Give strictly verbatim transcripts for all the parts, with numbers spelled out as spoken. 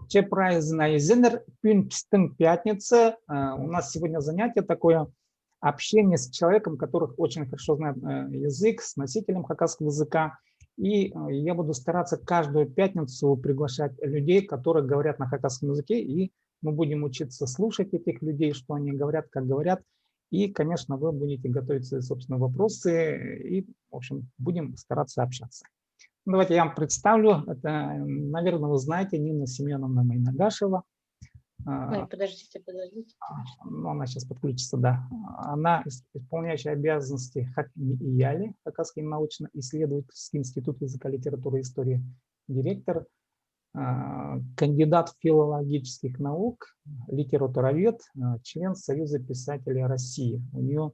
Че прайзына изеннер, пӱӱн пістің пятница, э, у нас сегодня занятие такое, общение с человеком, который очень хорошо знает, э, язык, с носителем хакасского языка. И, э, я буду стараться каждую пятницу приглашать людей, которые говорят на хакасском языке, и мы будем учиться слушать этих людей, что они говорят, как говорят. И, конечно, вы будете готовить свои собственные вопросы, и, в общем, будем стараться общаться. Ну, давайте я вам представлю. Это, наверное, вы знаете, Нина Семеновна Майнагашева. А, Ой, подождите, подождите. А, ну, она сейчас подключится, да. Она ис-, исполняющая обязанности хакнияли, Хакасский научно-исследовательский институт языка, литературы и истории, директор, а, кандидат филологических наук, литературовед, а, член Союза писателей России. У неё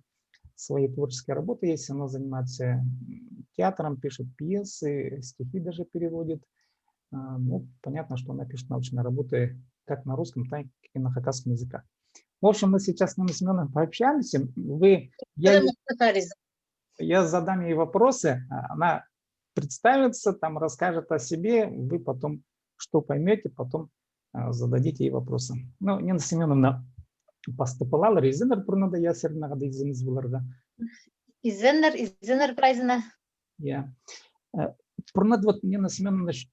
свои творческие работы есть, она занимается, м, театром, пишет пьесы, стихи даже переводит. А, ну, понятно, что она пишет научные работы как на русском, так и на хакасском языках. В общем, мы сейчас с Ниной Семёновной пообщаемся. Вы, я, Сахаризм. Я задам ей вопросы, а она представится, там расскажет о себе, вы потом, что поймёте, потом, а, зададите ей вопросы. Ну, Нина Семёновна, пастап алалар, изеннер пурнада, я сірернең хада изеннер поларға. Изеннер, изеннер прайзына. Я. Э, пурнада вот, Нина Семёновна, ч-,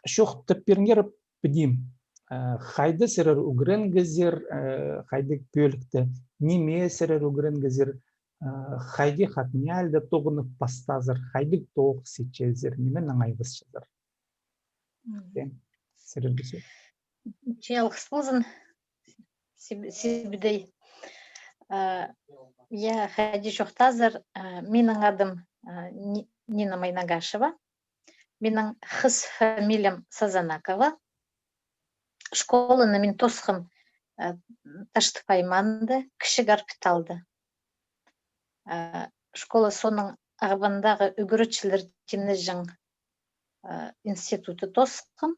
чоохтап пиріңер, піди. Э, хайда сірер ӱгренгезер, э, хайдағ пӧлікте, ниме сірер ӱгренгезер, э, хайди хакнияли тоғынып пастаазар, хайдағ тоғыс итчезер, нименең айғасчазар. Мгм. Сірерге сӧс. Че алғыс ползын, Сиб-, Сибдей. Э, я, хайди чоохтазар, э, минің адым, э, Ни-, Нина Майнагашева. Минің хыс фамилиям Сазанакова. Школаны мин тоосхам, э, Таштып аймаанда, Кічіг Арпит аалда. Э, школа соонаң Ағбандағы ӱгретчілер тимнеҷең, э, институтты тоосхам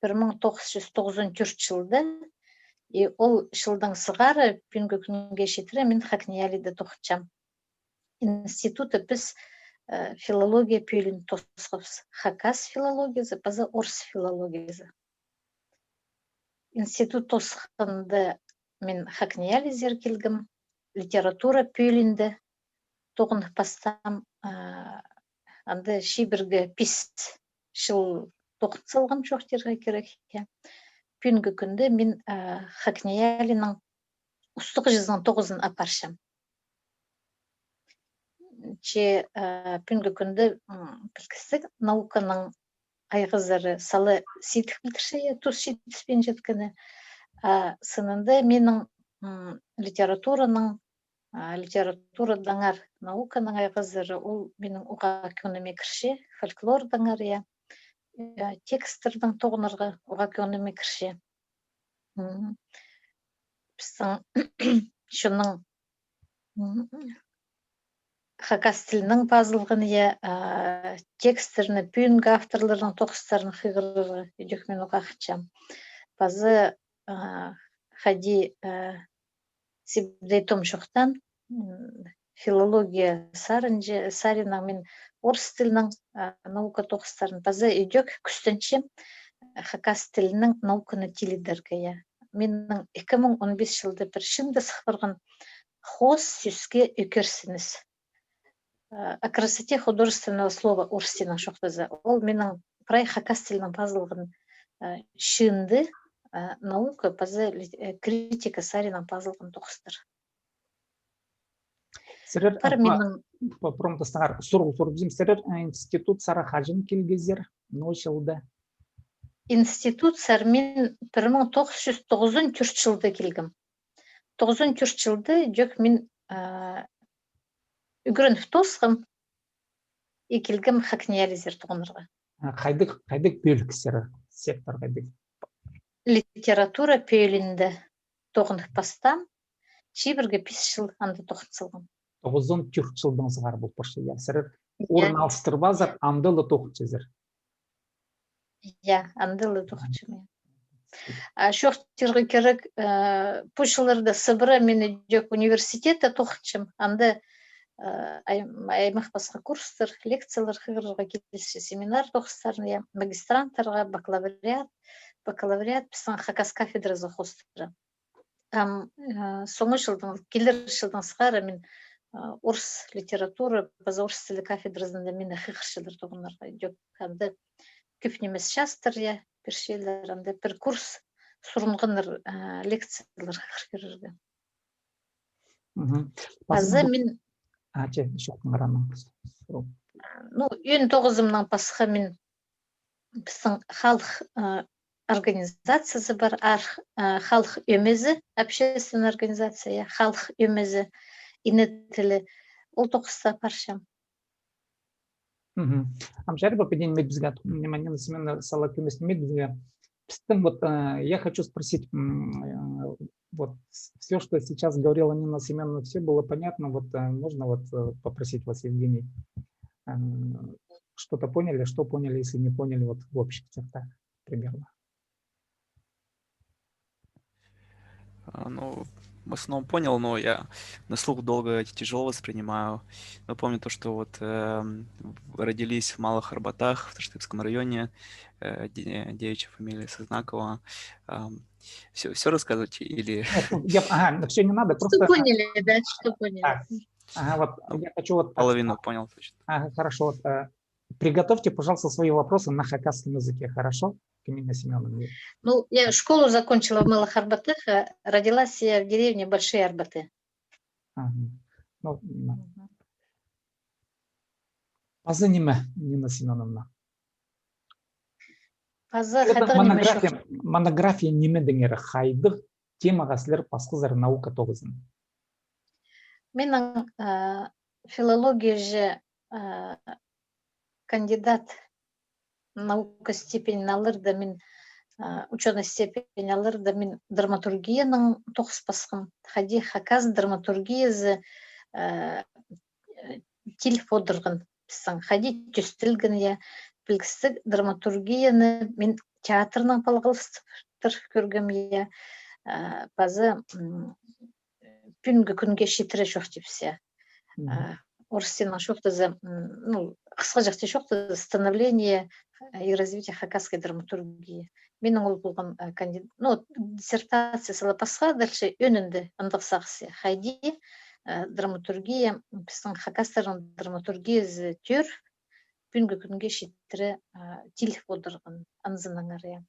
пір муң тоғыс чӱс тоғызон тӧрт чылда. И ол чылдаң сығара пӱӱнгі кӱнге читіре мин хакниялида тоғынчам. Институтта піс, э, филология пӧлиин тоосхабыс. Хакас филологиязы, паза орыс филологиязы. Институт тоосханда мин хакниялизер килгем, литература пӧлиинде тоғынып пастаам, а, анда чибіргі пис чыл тоғын салғам, чоохтирға кирек, я. Пӱӱнгі кӱнде мин, а, хакниялиның устағҷызының тоғызын апарчам. Че, а, пӱӱнгі кӱнде, м, пілдістіг, науканың айғазары сала сидік пілдірче, я, тус читіспинчеткені. А сынында минің, м, литератураның, а, литературадаңар науканың айғазары, ол минің уғаа кӧңніме кірче, фольклордаңар, я, э, текстердең тоғынарға уғаа кӧңніме кірче. М. Пістің чонның, м, хакас тілінең пазылған, я, а, текстерні, пӱӱнгі авторларның тоғыстарын хығырарға идӧк мин уғаа хынчам. Паза, а, хайди, а, Сибдей Том чоохтаан, м, филология саринҷа-, саринаң мин орыс тілінең, а, наука тоғыстарын паза идӧк кӱстенчем, а, хакас тілінең науканы тилідерге, я. Минің ікі муң он пис чылда пір чыындасых парған «Хоос сӧске ӧкерсініс». А, «О красоте художественного слова» орыс тілінең чоохтаза. Ол минің прай хакас тілінең пазылған, а, чыынды, а, наука паза лит-, э, критика саринаң пазылған тоғыстар. Сірер, пар, а, па-, минің па-, промтастаңар, сурығ сурып тим, сірер, а, институт сари хаҷан килгезер, ноо чылда? Институт сари мин пір муң тоғыс чӱс тоғызон тӧрт чылда килгем. Тоғызон тӧрт чылда идӧк мин, а, ӱгреніп тоосхам и килгем хакниялизер тоғынарға. А, хайдағ, хайдағ пӧлік сірер, сектор хайдағ? Литература пӧлиинде тоғынып пастаам, чибіргі пис чыл анда тоғын салғам. Тоғызон тӧрт чылдаң сығара пол парча, я, сірер, я, орын алыстырбазар, анда ла тоғынчазар. Я, анда ла тоғынчам, я. А чоохтирға кирек, э, пу чылларда сыбыра мин идӧк университетте тоғынчам, анда, э, ай-, аймах-пасха курстар, лекциялар хығырарға килісче, семинар тоғыстарын, я, магистранттарға, бакалавриат, бакалавриат пістің хакас кафедразы хоостыра. Ам, э, соңғы чылдаң, килер чылдаң сығара мин, э, орыс литература, паза орыс тілі кафедразында мині хығырчалар тоғынарға. Идӧк анда кӧп нимес частар, я, пирчелер, анда пір курс сурынғаннар, э, лекциялар хығыр кӧрерге. Мгм. Паза мин, а, че, чоохтаңар анаң. Ну, ӧӧн тоғызымнаң пасха мин пістің халых, э, организациязы пар, ар-, э, халых ӧмезі, общественная организация, я, халых ӧмезі, ине тілі, ол тоғыста парчам. Мгм. Ам чарир ба піди ниме бізге, ниме, Нина Семёновна, сала кӧмес ниме бізге. Пістің вот, э, я хочу спросить, м, э, вот все, что сейчас говорила Нина Семёновна, все было понятно. Вот, э, можно вот, э, попросить вас, Евгений, э, что-то поняли, что поняли, если не поняли, вот в общих чертах примерно. А, ну, в основном понял, но я на слух долго тяжело воспринимаю. Но помню то, что вот, эм, родились в Малых Арбатах, в Таштыпском районе, э, де-, девичья фамилия Сознакова. Все, все рассказывать или... Нет, ну, я, ага, ну, все не надо, просто поняли, да, что поняли. Так. Ага, вот я хочу вот так. Половину понял точно. Ага, хорошо. Вот, э, приготовьте, пожалуйста, свои вопросы на хакасском языке, хорошо? К Нине Семёновне. Ну, я школу закончила в Малых Арбатах, а родилась я в деревне Большие Арбаты. Ага. Ну, на. Мгм. Паза ниме, Нина Семёновна? Паза хайдағ ниме чоох? Монография, монография нимедеңер, хайдағ темаға сірер пасхазар наука тоғызын? Минің, э, филологияҷа, э, кандидат наука степенін аларда мин, э, учёный степень аларда мин драматургиянаң тоғыс пасхам. Хайди хакас драматургиязы, э, тиліп одырған пістің, хайди тӧстелген, я, пілдістіг драматургияны мин театрнаң палғалыстырып кӧргем, я, э, паза, м, пӱӱнгі кӱнге читіре чоохтапча. Мгм. А, орыс тілінең чоохтаза, м, ну, хысхаҷахти чоохтаза, становление, э, и развитие хакасской драматургии. Минің ол полған, э, канди-, ну, диссертация сала пасха, дальше ӧӧнінде андағ сағыс, я. Хайди, э, драматургия, м, пістің хакастарның драматургиязы тӧр, пӱӱнгі кӱнге читіре, э, тиліп одырған, анзынаңар, я.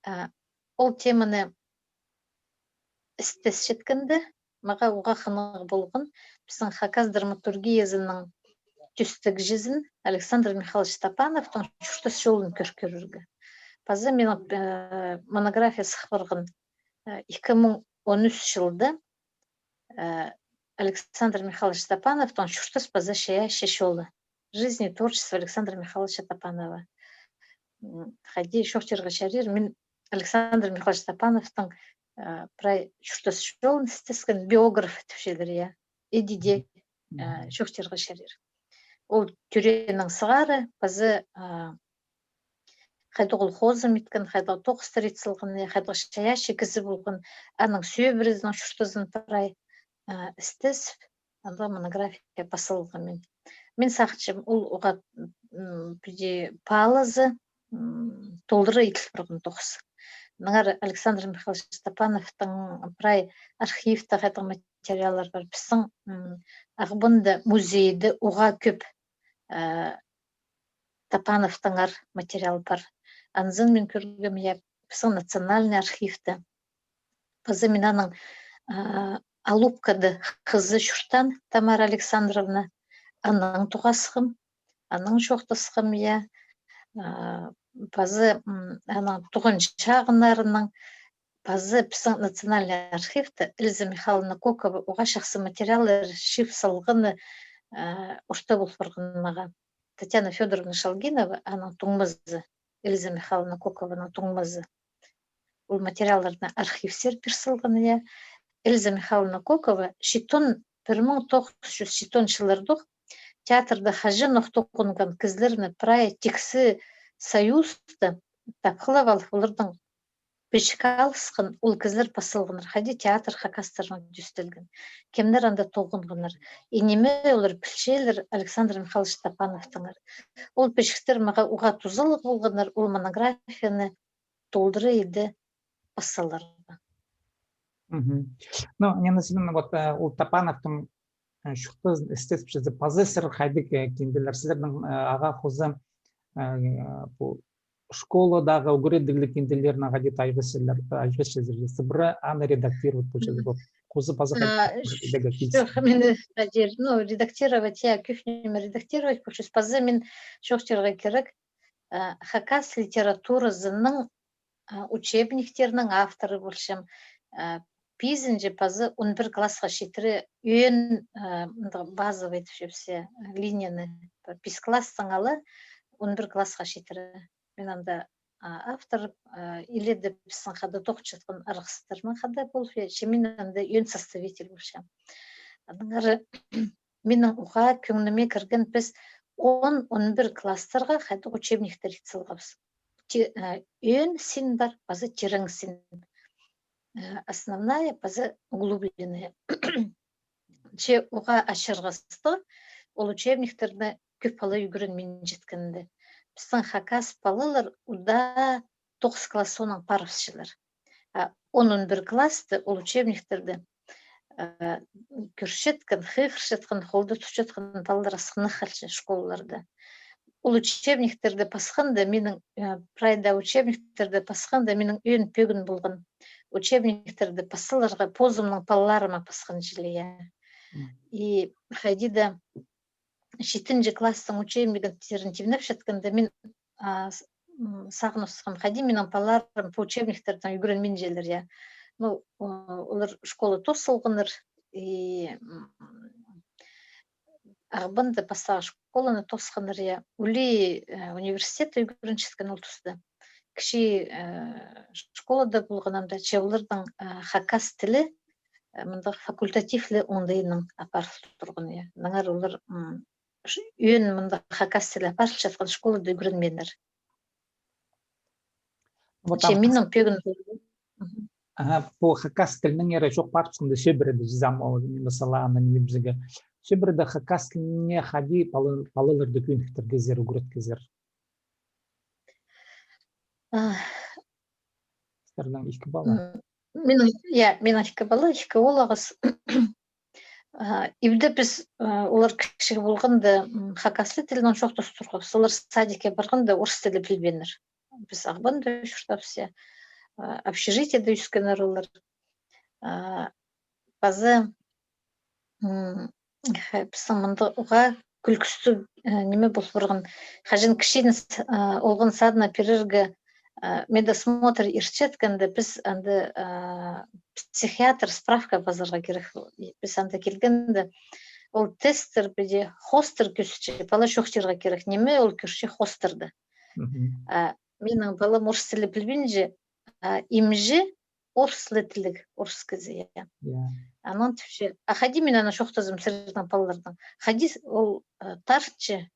Э, ол теманы істес читкенде, мағаа уғаа хынығ полған пістің хакас драматургиязының тӧстегҷізін Александр Михайлович Топановтың чуртас чолын кӧр кӧрерге. Паза минің, э, монография сых парған, э, ікі муң он ӱс чылда, э, Александр Михайлович Топановтың чуртас паза чайаачы чолы. Жизнь и творчество Александра Михайловича Топанова. М, хайди чоохтирға чарир, мин Александр Михайлович Топановтың, э, прай чуртас чолын істескен, биограф тіпчелер, я. Иди дее, э, чоохтирға чарир. Ол тӧрееннең сығара, паза, э, хайдағ ол хозым иткен, хайдағ тоғыстар ит салған, я, хайдағ чайаачы кізі полған, аның сӧбірезінің чуртазын прай, э, істес, анда монография пас салғам мин. Мин сағынчам, ол уғаа, м, піди паалазы, м, толдыра иділ парған тоғыс. Аннаңар Александр Михайлович Топановтың прай архивта хайдағ материаллар пар. Пістің, м, Ағбанда музейде уғаа кӧп, э, Топановтаңар материал пар. Анзын мин кӧргем, я, пістің национальный архивте. Паза мин аның, а, Алупкада хызы чуртаан, Тамара Александровна, анаң тоғасхам, анаң чоохтасхам, я. А, паза, м, аның туған чағыннарынаң, паза пістің национальный архивте Эльза Михайловна Кокова уғаа чахсы материаллар чыып салғаны, а, орта пол парған мағаа. Татьяна Фёдоровна Шалгинова, аның туңмазы, Эльза Михайловна Кокованың туңмазы. Ол материалларны архивсер пир салған, я. Эльза Михайловна Кокова читон, пір муң тоғыс чӱс читон чыллардох театрда хаҷанох тоғынған кізілерні прай тиксі союзты тапхылап алып, оларның пічік алысхан, ол кізілер пас салғаннар, хайди театр хакастарнаң тӧстелген. Кемнер анда тоғынғаннар. И ниме олар пілчелер Александр Михайлович Топановтаңар. Ол пічіктер мағаа уғаа тузалығ полғаннар, ол монографияны толдыра иди пас саларға. Ну, не на самом вот, ол Топановтың чухтазын істезіп чізе, паза сірер хайдағ кинделер сірернің ағаа хоза, пу школадағы ӱгредігліг кинделернең хайди тайғасчалар, тайғасчазар, сыбыра аны редактировать полчазар, хоза паза хайдағ киліс. Чох, мин хайди, ну, редактировать, я, кӧп ниме редактировать полчам, паза мин чоохтирға кирек, хакас литературазының учебниктернің авторы полчам. Пизінҷі паза он пір классха читіре ӧӧн, мындағ базовый тіпчебіс, линияны, пис класстаң ала он пір классха читіре. Мин анда автор, иледе пістің хада тоғынчатхан арғыстарның хада полып, че мин анда ӧӧн составитель полчам. Аннаңар минің уғаа кӧңніме кірген, піс он, он пір класстарға хайдағ учебниктер ит салғабыс. Ӧӧн син пар, паза тирең син. Основная, паза углубленная. Че уғаа ачырғастығ, ол учебниктерні кӧп пала ӱгренминчеткенде. Пістің хакас палалар удаа тоғыс класс соонаң парыбысчалар. А он, он пір класста ол учебниктерді кӧрчеткен, хығырчатхан, холда тутчатхан палалар асхынах халча школаларда. Ол учебниктерді пасханда, минің, прай даа учебниктерді пасханда, минің ӧӧн пӧгін полған учебниктерді пас саларға позымның палаларыма пасхан чіли, я. И хайди даа читінҷі класстың учебнигін тирін тимнепчеткенде, мин сағыныбысхам, хайди минің палаларым пу учебниктердең ӱгренминчелер, я. Ну, олар школа тоос салғаннар, и Ағбанда пастағы школаны тоосханнар, я. Улии университетте ӱгренчеткен ол туста. Кічіг школада полған ам даа, че оларның хакас тілі мындағ факультативлі оңдайнаң апарыл турған, я. Аннаңар олар ӧӧн мындағ хакас тілі апарылчатхан школада ӱгренминнер. Че минің пӧгін. Аха, пу хакас тілінеңер чоох парыбысханда, сӧбіреде чізе ам ол, мин, масала, аны ниме пілерге. Сӧбіреде хакас тіліне хайди пала-, палаларды кӧніктіргезер, ӱгреткезер? Сірернің ікі пала. Минің, я, минің ікі пала, ікі оолағас. Ибде піс, олар кічіг полғанда, хакас тілінең чоохтас турғабыс. Олар садикке парғанда орыс тілі пілбиннер. Піс Ағбанда чуртаабыс, я. Общежитиеде ӧскеннер олар. Паза пістің мында уғаа кӱлкістіг ниме пол парған. Хаҷан кічиин олған садына пирерге медосмотр иртчеткенде, піс анда психиатр справка пазарға кирек. Піс анда килгенде, ол тесттер піди хоостыра кӧзітче, пала чоохтирға кирек, ниме ол кӧрче хоостырда. А минің палам орыс тілі пілбинче, а имҷі орыс тіліг, орыс кізі, я. Анаң тіпче, а хайди мин аны чоохтазам сірернің палаларнаң? Хайди ол тартча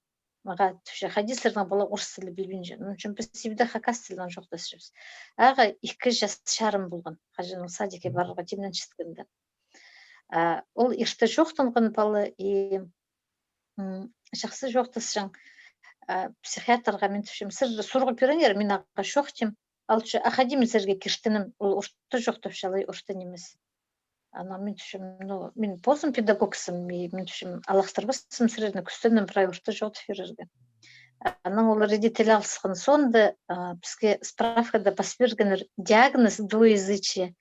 мағаа, тіпче, хайди сірернің пала орыс тілі пілбинче? Ну, чон, піс ибде хакас тілінең чоохтасчабыс. Ағаа ікі час чарым полған, хаҷан ол садикке парарға тимненчеткенде. Ол ирте чоохтанған пала, и чахсы чоохтасчаң. Психиатрға мин тіпчем, сірер сурығ пиріңер, мин ағаа чоохтим. Алча, а хайди мин сірерге киртінем, ол орта чоохтапча, алай орта нимес. Анаң мин тіпчем, ну, мин позым педагогсым, и мин тіпчем, алахтырбаспын сірерні, кӱстенем прай орта чоохтап пирерге. Анаң олар іди тіл алысхан соонда піске справкада пас пиргеннер диагноз двуязычие.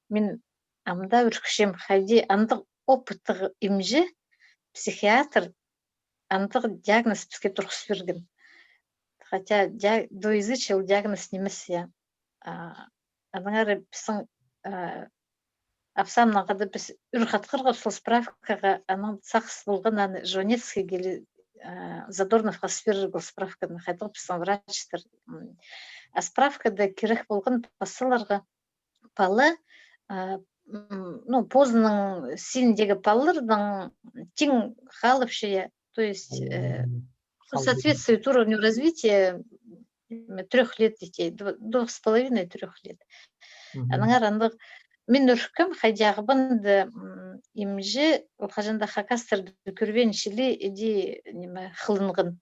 Мин ам даа ӱркӱчем, хайди андағ опыттығ имҷі, психиатр андағ диагноз піске турғыс пирген. Хотя диа-, двуязычие ол диагноз нимес, я. Аннаңар пістің апсамнаң хада піс ӱр хатхырғабыс ол справкаға, анаң сағыс полған аны Жванецкийге ли Задорновха пас пирерге ол справканы, хайдағ пістің врачтар. А справкада кирек полған пас саларға пала, ну, позының синіндегі палаларнаң тиң халыпча, я, то есть соответствует уровню развития трёх лет детей, дв-, двух с половиной, трёх лет. Аннаңар андағ мин ӱркӱм, хайди Ағбанда имҷі, ол хаҷан даа хакастарды кӧрбеен чіли, іди ниме хылынған,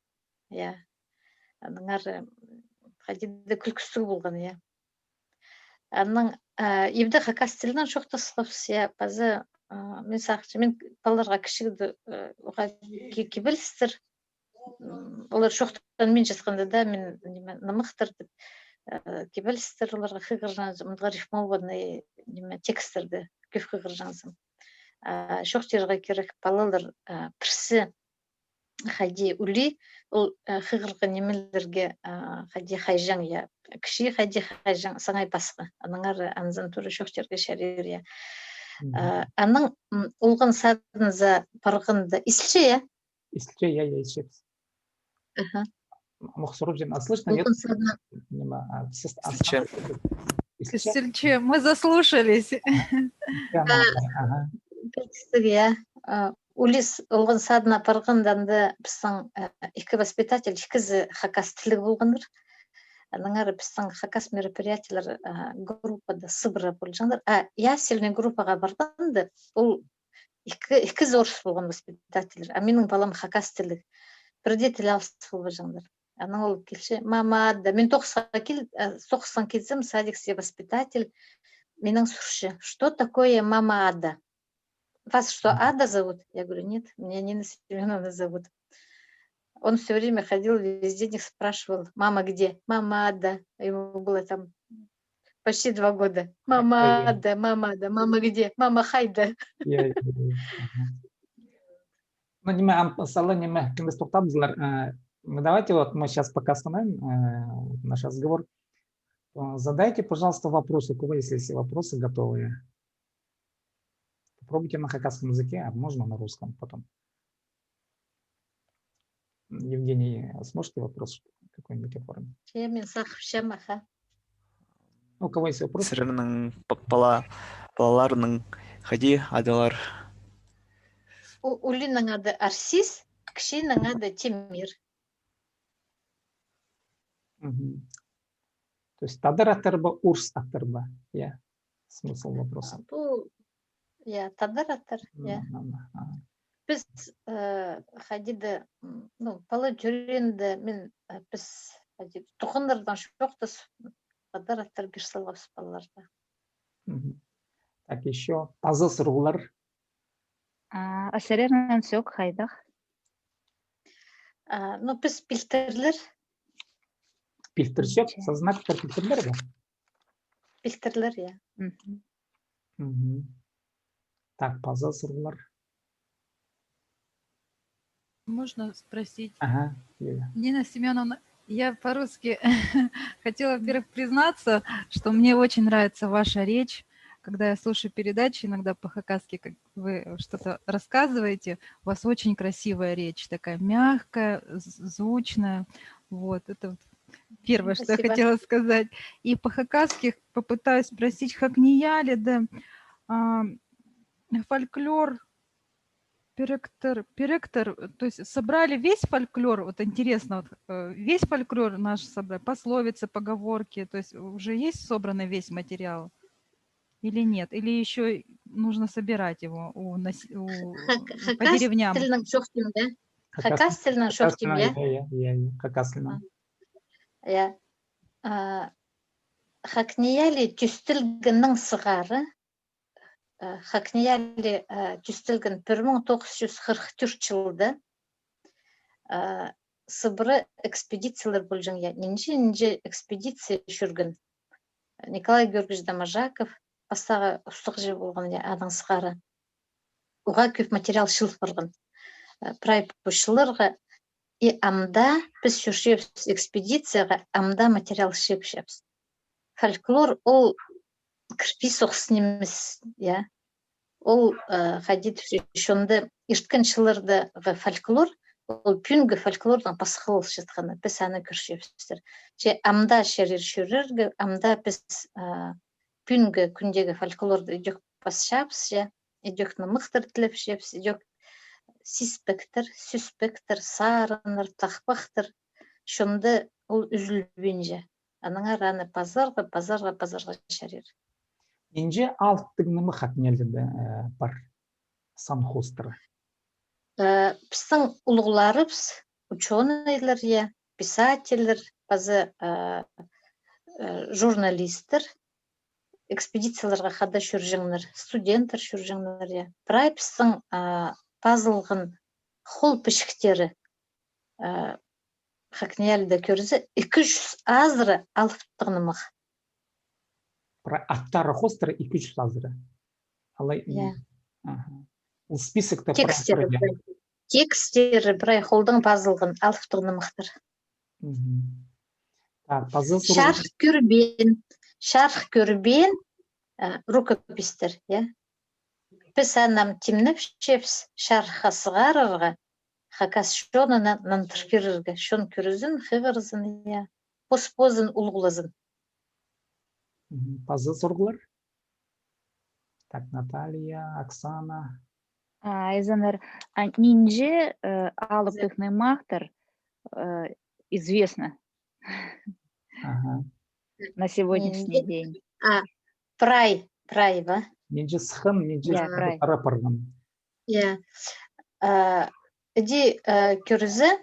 я. Аннаңар хайди даа кӱлкістіг полған, я. Анаң, а, ибде хакас тілінең чоохтасхабыс, я, паза, а, мин сағынчам, мин палаларға кічігде, э, уғаа ки-, кибелістер, м, олар чоохтанминчатханда даа, мин, ниме, нымахтар тіп, э, кибелістер оларға хығырҷаңзым, мындағ рифмованный, ниме, текстерні кӧп хығырҷаңзым. А, чоохтирға кирек, палалар, а, пірсі хайди улии, ол, э, хығырған нимелерге, а, хайди хайҷаң, я, кічіг хайди хайҷаң, саңай пасха. Аннаңар анзын тура чоохтирға чарир, я. Мгм. А, анаң, м, олған садынзар парғанда, истілче, я? Истілче, я, я, истілчебіс. Аха. Мох сурып, а слышно, нет? Олған садына. Ниме, а, сес-, а, истілче. Истілче. Истілче, мы заслушались. Ага, ага. Пілістіг, я. А, улис олған садына парғанда, анда пістің, а, ікі воспитатель, ікізі хакас тілліг полғаннар. Аннаңар пістің хакас мероприятиелер, а, группада сыбыра полҷаңнар. А, ясельный группаға парғанда, ол ікі, ікізі орыс полған воспитательлер, а минің палам хакас тілліг. Пірдее тіл алыс полбаҷаңнар. Анаң ол килче, мама Ада. Мин тоғысха кил-, а, тоғысхан килзем, садикте воспитатель минең сурча: «Что такое мама Ада? Вас что, Ада зовут?» Я говорю: «Нет, меня Нина Семёновна зовут». Он всё время ходил, весь день их спрашивал: «Мама где? Мама Ада?» Ему было там почти два года. «Мама Ада, мама Ада, мама где? Мама хайда?» Я, я, я. Ага. Ну, ниме, ам, сала, ниме, кемдес тоғынчабызар. Э, ну, давайте вот мы сейчас пока остановим, э, наш разговор. Э, задайте, пожалуйста, вопросы. У кого есть, если вопросы готовые? Попробуйте на хакасском языке, а можно на русском потом. Евгений, сможете вопрос какой-нибудь оформить? Че, мин сағынчам, аха. У кого есть вопрос? Сірернің па-, пала-, палаларның хайди адалар? У-, улиинің ады Арсис, кічиинің ады Темир. Мгм. То есть тадар аттар ба, орыс аттар ба? Я. Смысл вопроса. А, пу, я, тадар аттар, я. М, м, м, м. Піс, э, хайди даа, м, ну, пала тӧреенде мин, э, піс, хайди, туғаннарнаң чоохтас, тадар аттар пир салғабыс палаларға. Мгм. Так, ещё паза сурығлар. А, а сірернің сӧӧк хайдағ? А, ну, піс пилтірлер. Пилтірче, со знактар пилтірлер бе? Пилтірлер, я. Мгм. Мгм. Так, паза сурығлар. Можно спросить? Ага, Юля. Нина Семёновна, я по-русски хотела, во-первых, признаться, что мне очень нравится ваша речь. Когда я слушаю передачи, иногда по-хакасски, как вы что-то рассказываете, у вас очень красивая речь, такая мягкая, з-, звучная. Вот, это вот первое, что я хотела сказать. Спасибо. И по-хакасски попытаюсь спросить, хакнияли, да, а, фольклор, піріктір, піріктір, то есть собрали весь фольклор, вот интересно, вот, э, весь фольклор наш собрали, пословицы, поговорки, то есть уже есть собранный весь материал? Или нет? Или ещё нужно собирать его у нас-, у, ха-, ха-, по деревням? Хакас тілінең чоохтим, да? Хакас, хакас тілінең чоохтим, я? Я, я, я, я, хакас тілінең. А, я. А, хакнияли тӧстелгеннең сығара, а, хакнияли, а, тӧстелген пір муң тоғыс чӱс хырых тӧрт чылда, а, сыбыра экспедициялар полҷаң, я, нинҷе-нинҷе экспедиция чӧрген. Николай Георгиевич Доможаков пастағы устағҷы полған, я, анаң сығара. Уғаа кӧп материал чыыл парған. Э, прай пу чылларға, и амда піс чӧрчебіс экспедицияға, амда материал чыыпчабыс. Фольклор ол кірпі соғыс нимес, я. Ол, э, хайди тіпче, чонда ирткен чыллардағы фольклор, ол пӱӱнгі фольклордаң пасха полчатханы, піс аны кӧрчебістір. Че амда чарир чӧрерге, амда піс, э, пӱӱнгі кӱндегі фольклорды ідӧк пасчабыс, я, ідӧк нымахтар тілепчебіс, ідӧк сиспектер, сӧспектер, сарыннар, тахпахтар, чонда ол ӱзӱлбинче. Аннаңар аны пазарға, пазарға, пазарға чарир. Нинҷе алыптығ нымах хакниялиде, э, пар, сан хоостыра? Э, пістің улуғларыбыс, учёныйлар, я, писательлер, паза, э, э, журналисттер, экспедицияларға хада чӧрҷеңнер, студенттер чӧрҷеңнер, я. Прай пістің, а, пазылған хол пічіктері, а, ХакНИИЯЛИ-да кӧрзе, ікі чӱс азыра алыптығ нымах. Прай аттары хоостыра ікі чӱс азыра. Алай. Я. Аха. Ол списокта прай. Текстері прай, текстері прай холдаң пазылған алыптығ нымахтар. Мгм. Так, паза сурығ. Чарых кӧрбеен, чарых кӧрбеен, а, рукопистер, я. Піс аны ам тимнепчебіс чарыхха сығарарға, хакас чонына нандыр кирерге, чон кӧрзін, хығырзын, я. Пос-позын улуғлазын. Мгм. Паза сурығлар? Так, Наталья, Оксана. А, изеннер, а, нинҷе, э, алыптығ нымахтар, э, известно. Аха. На сегодняшний день. А, прай, прай ба? Нинҷе сыххан, нинҷе, я, прай, пара парған. Я. А, іди, а, кӧрзе,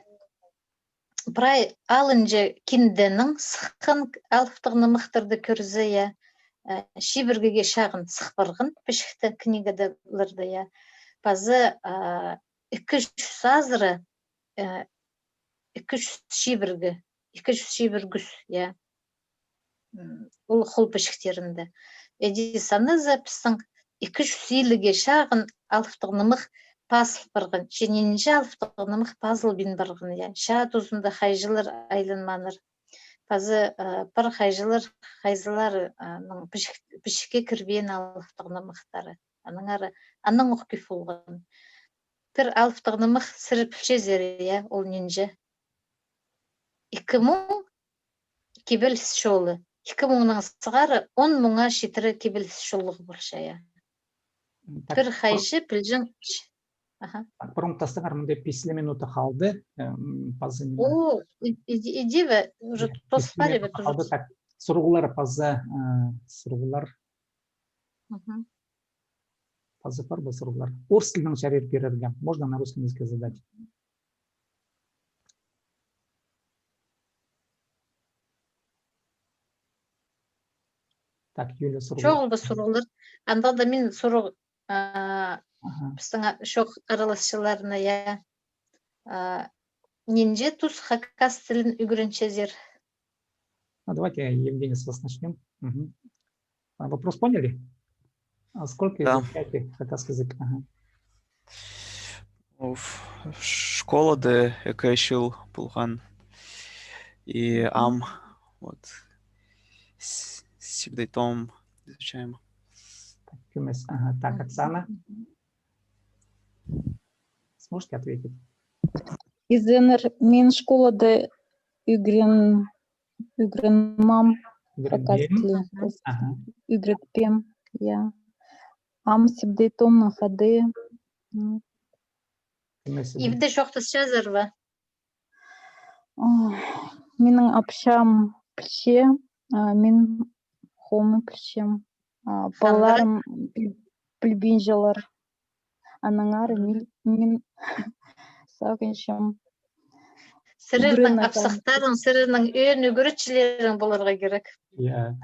прай алынҷа кинденең сыххан алыптығ нымахтарды кӧрзе, я, э, чибіргіге чағын сых парған пічікті книгада, ларда, я. Паза, а, ікі чӱс азыра, э, ікі чӱс чибіргі, ікі чӱс чибіргі ӱс, я. М, ол хол пічіктерінде. Іди саназа, пістің ікі чӱс иліге чағын алыптығ нымах пазыл парған, че нинҷе алыптығ нымах пазылбин парған, я. Чаа тузында хайҷылар айланмааннар. Паза, а, пар хайҷылар, хайзылар, а, ның пічік-, пічікке кірбеен алыптығ нымахтары. Аннаңар, аннаң ох кӧп полған. Пір алыптығ нымах сірер пілчезер, я, ол нинҷе. Ікі муң кибеліс чолы. Ікі муңнаң сығара он муңға читіре кибеліс чоллығ полча, я. М, так, пір хайҷы пілҷең. Аха. Так, пурун тастаңар, мында пис ле минута халды. М, паза ниме? О, и-, иди, иди бе, уже, я, тос пар, пис ле минута халды, уже. Так, сурығлар паза, э, сурығлар. Мгм. Паза пар ба сурығлар? Орыс тілінең чарир пирерге. Можно на русском языке задать. Так, Юля, сурығлар. Чоғыл ба сурығлар? Анда даа мин сурығ, а, аха, пістің, а, чоох араласчыларына, я. А, нинҷе тус хакас тілін ӱгренчезер? Ну, давайте, Евгений, с вас начнём. Мгм. А, вопрос поняли? А сколько изучаете хакасский язык? Ага. Уф, школада ікі чыл полған. И ам, вот, с-, сибдей том изучаем. Так, кӧмес. Ага, так, Оксана. Сможете ответить? Изеннер, мин школада ӱгрен-, ӱгренмеем. Ӱгренбеем. Хакас тілі. Аха. Ӱгретпеем, я. Ам сибдей томның хада. М. Ибде чоохтасчазар ба? Ох, минің апчам пілче, а мин хомай пілчем. А палаларым піл-, пілбинчелер. Аннаңар мин, мин сағынчам. Сірернің апсахтарың, сірернің ӧӧн ӱгретчілерің поларға кирек. Я.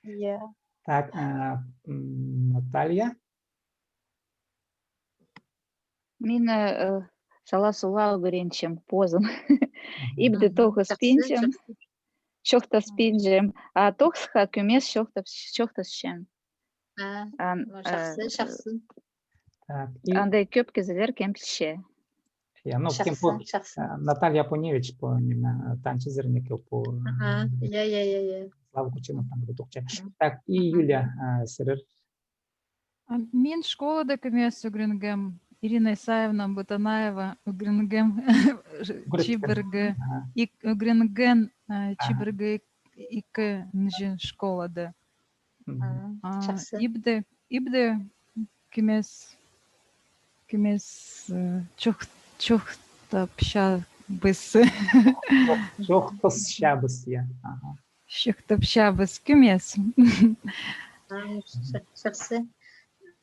Я. Так, а, м, Наталья? Мин, э, чалаазыла ӱгренчем позым. Ибде тоғыспинчам, чоохтаспинчам. А тоғысха кӧмес чоохтап-, чоохтасчам. А, ан-, ну, чахсы, э, чахсы. Так, и андай кӧп кізілер кем пілче. Я, ну, кем пу, чахсы. Э, Наталья Апуневич пу, ниме, э, танчызар ниме кӧп пу, э, ага, я, я, я, я. Слава Кучинов там тоғынча. Мгм. Так, и Юля, э, сірер? А мин школада кӧмес ӱгренгем, Ирина Исаевна Бутанаева ӱгренгем, ӱгреткен, чибіргі, ага, ик-, ӱгренген, э, ага, чибіргі ікінҷі школада. Мгм. А, чахсы. Ибде, ибде кӧмес, кӧмес, э, чох-, чоохтапчабыс. Чох-, чоохтасчабыс, я. Ага. Чоохтапчабыс, кӧмес. А, ча-, чахсы.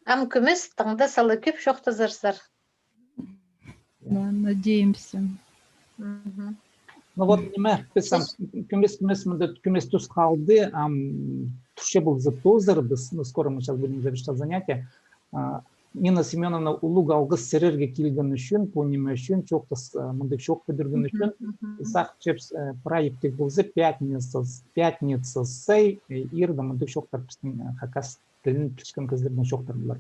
Ам кӧмес, таңда сала кӧп чоохтазарзар. Да, надеемся. Мгм. Ну вот, ниме, піс ам кӧмес, кӧмес, мында кӧмес тус халды, ам турча полза тоозарбыс, ну, скоро мы сейчас будем завершать занятие. А, Нина Семёновна, улуғ алғыс сірерге килген ӱчӱн, пу ниме ӱчӱн, чоохтас, а, мындағ чоох пӱдірген ӱчӱн. Сағынчам, э, прай иптіг полза, пятница, пятница сай, э, иирде мындағ чоохтар пістің, э, хакас тілін пілчеткен кізілернің чоохтары полар.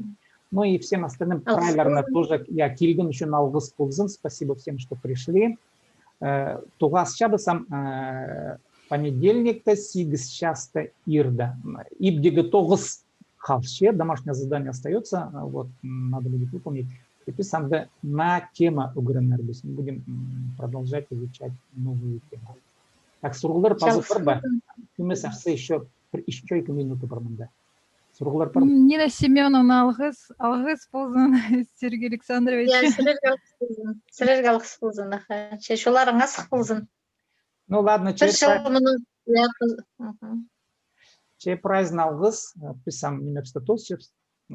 Ну и всем остальным прайларына тоже, я, килген ӱчӱн алғыс ползын. Спасибо всем, что пришли. Э, тоғасчабыс ам, э, понедельникте сигіс часта иирде. М, ибдегі тоғыс халча, домашнее задание остаётся, э, вот, м, надо будет выполнить. И піс анда наа тема ӱгренербіс. Мы будем, м, продолжать изучать новые темы. Так, сурығлар пазох пар ба? Кӧмес, ах, ещё пір, ещё ікі минута пар мында. Сурығлар пар ба? М, Нина Семёновна, алғыс, алғыс ползын, Сергей Александрович. Я, сірерге алғыс ползын. Сірерге алғыс ползын, аха. Че, чолларың азых ползын. Ну ладно, че, пір чыл мыны, я, піс-, мгм. Че, прайзын алғыс, э, піс ам нимебісті тоосчабыс.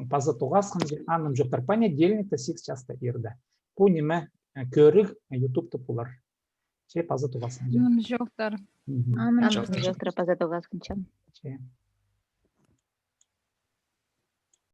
Паза тоғасханҷа, анымҷохтар, понедельникте сигіс часта иирде. Пу ниме, э, кӧріг, э, ютубта полар. Че, паза тоғасханҷа. Анымҷохтар. Мгм. Анымҷохтар, паза тоғасханҷа. Че.